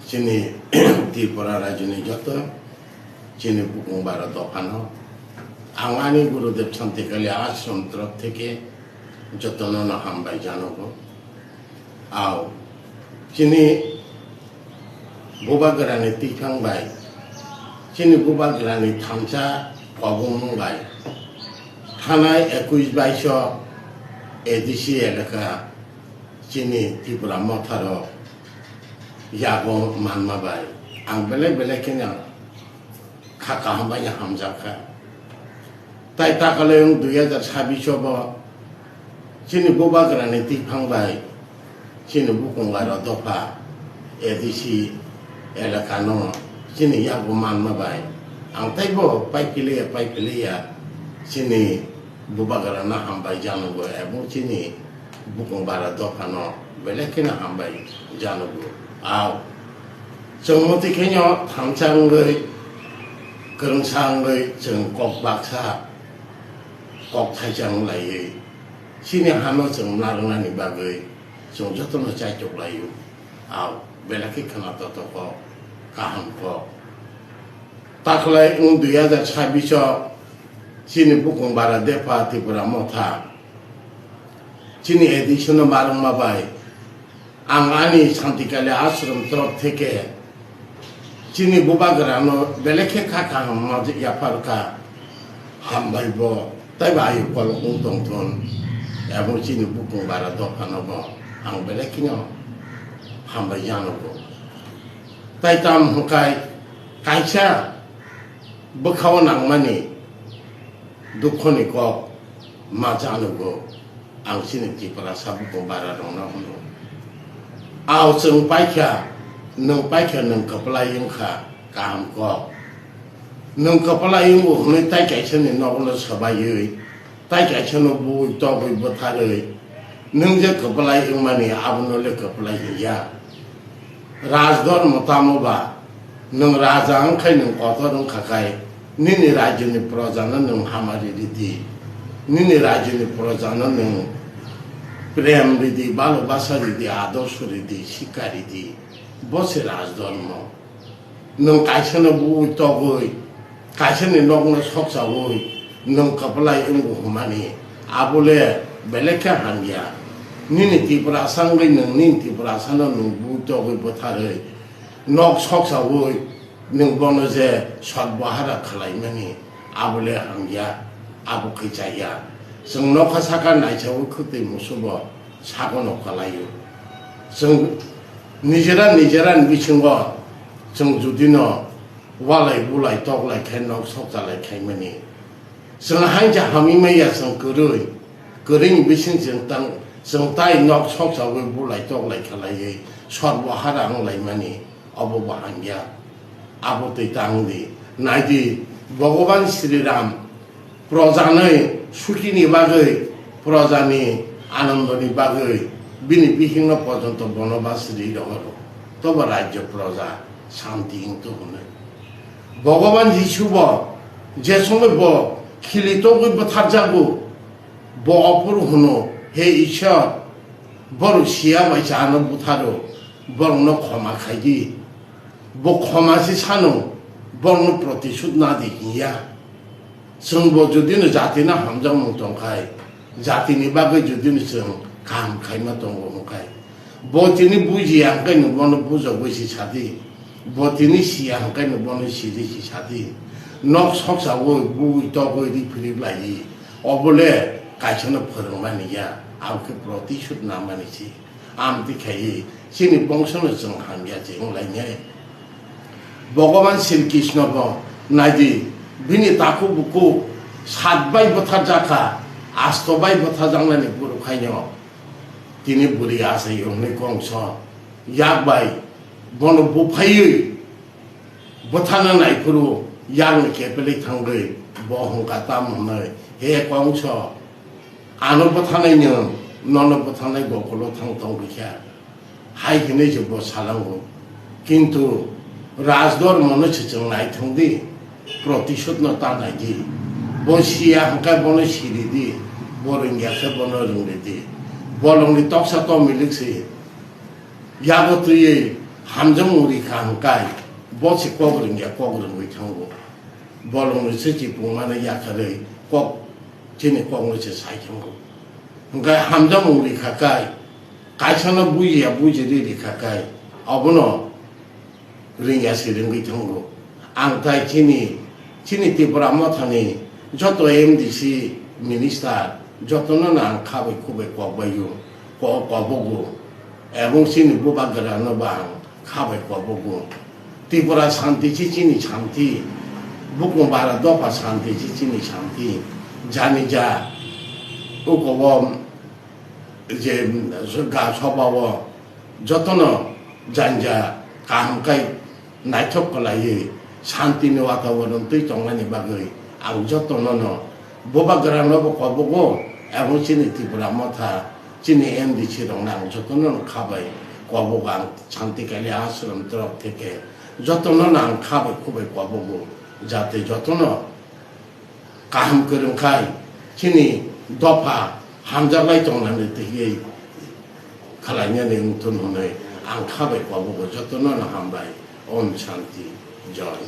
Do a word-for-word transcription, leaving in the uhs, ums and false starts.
Chini Tripura rajyoni joto chini bukung bara dophano ang ani Gurudev Santikali ashram torop theke jotono no hambai janogo. Ao chini bubagrani twiphang bai chini bubagrani thansa kobongmung bai thanai ekush baiso A D C elaka chini Tripura motharo yago manma bai ang belai belai kheno kha kaham bai hamjak kha. Tai takaleng dui hajar sabbish o bo chini bubagrani twiphang bai chini bukung bara dopha A D C elaka no chini yago manma bai ang taibo pai piliya pai piliya chini bubagrano hambai janogo ebong chini bukung bara dophano belai kheno hambai janogo. Ao chwng motwi kheno thansa wngwi kwrwngsa wngwi chwng kok baksa kok thaisa wng laiwi chini hano chwng narwknani bagwi chwng jotono chaitok laio. Ao belai khe khwna totok kok kaham kok. Takhlai wng dui hajar sabbish o chini bukung bara depha Tripura motha chini A D C no marwngma bai ang ani Santikali ashram torop theke chini bubagrano belai khe kha kaham ma yapharkha. Hambai bo taibo ayu kolok wng tongthun ebong chini bukung bara dophano bo ang belai kheno hambai janogo. Tai tam hwnkhe kaisa bwkhao nangmani dukhoni kok ma janogo ang chini Tiprasa bukung bara rokno hwno. Ao chwng paikha, nwng paikha nwng kwplai wngkha kaham kok. Nwng kwplai wngo hwnwi tai kaisani nogono swbaiwi, tai kaisano bui togwi bwtharwi, nwng je kwplai wngmani abono le kwplai hinya. Rajdhormo tamo ba, nwng raja wngkhai nwng kotor wngkha khai, nini rajyoni projano nwng hamari ridi, nini rajyoni projano nwng prem ridi, balo basa ridi, adorsho ridi, sikha ridi, bo se rajdhormo. Nwng kaisano bui togwi, kaisani nokno soksawi nwng kwplai wngwi hwnmani, abo le belai khe hamya. Nini Tiprasa wngwi nwng nini Tiprasano nwng bui togwi bwtharwi nok soksawi nwng bono je sotbohara khlaimani, abo le hamya, abo khe chaya. Chwng nokha saka naisawi khwtwi musubo sagono kwlaio. Chwng nijera nijera ni bisingo chwng judino walai bulai toklai khe nok sokchalai khaimani. Chwng hainsa hamwi maya chwng kwrwi, kwrwini bising chwng tang, chwng tai nok sokchawi bulai toklai khalaiwi sorbo hara wnglaimani, obo bo hamya. Abo twi tang di, nai di, Bhogoban Sri Ram projanwi sukini bagwi, projani anandoni bagwi bini bihikno porjonto bonobas ri rohoro, tobo rajyo proja santi wngtong hwnwi. Bhogoban Jisu bo je somoi bo khili togwi bwtharjago, bo ophuru hwno, "He Ishwar, borok siya bai cha ano butharo, borokno khoma khai di." Bo khoma se sano, borokno protishud na di hinya. Chwng bo judino jatino hamjakmung tongkhai, jatini bagwi judino chwng kaham khaima tongo hwnkhai, bo tini bujiya hwnkhe nwng bono bujogwi se sadi, bo tini siya hwnkhe nwng bono sidi se sadi. Nok soksawi bui togwi ri philip lai, obo le kaisano phwrwngmani ya, abo khe protishud namani se. Amtwi khaiwi chini bongsono chwng hamya se wnglainai. Bhogoban Sri Krishna bo naidi, bini takhuk bukhuk sat bai bwtharjakha, asto bai bwtharjaknani borok haino tini bwrwi achai wngwi kongso yak bai bono buphaiwi bwthana naiphuru yakni kepelwi thangwi bo hwnkha tamo hwnwi, "He Kongso, ano bwthanai nwng, nono bwthanai gokulo thang tong rikha," hai hwnwi se bo salango. Kintu rajdhormono se chwng naithang di, protishudno ta nai di. Bo siya hwnkhe bono siri di, bo rwngya khe bono rwngri di. Bolongni toksa tomilik se yago twiwi Hamjakmung rikha hwnkhe bo se kok rwngya, kok rwngwi thango. Bolongni se chipung mano yakarwi kok chini kokno se sai thango. Hwnkhe hamjakmung rikha khe kaisano bujiya bujiri rikha khe obono rwngya se rwngwi thango. Ang tai chini, chini Tripura mothani joto M D C minister jotono no ang khabai khubai kokbaio, ko-, kobogo. Ebong chini bubagrano bo ang khabai kobogo. Tripura santi se chini santi, bukung bara dopha santi se chini santi. Jani ja ukobo je ga sobao jotono janja kaham kai naithok kwlaiwi santini wataboron twi tongnani bagwi ang jotono no bubagrano bo kobogo, ebong chini Tripura motha chini M D C rokno ang jotono no khabai kobogo. Ang Santi Kalia Ashram torok theke jotono no ang khabai khubai kobogo, jate jotono kaham kwrwng khai chini dopha hamjaklai tongnani twiwi khwlainani wngthun hwnwi ang khabai kobogo. Jotono no hambai. Om Shanti. Joy.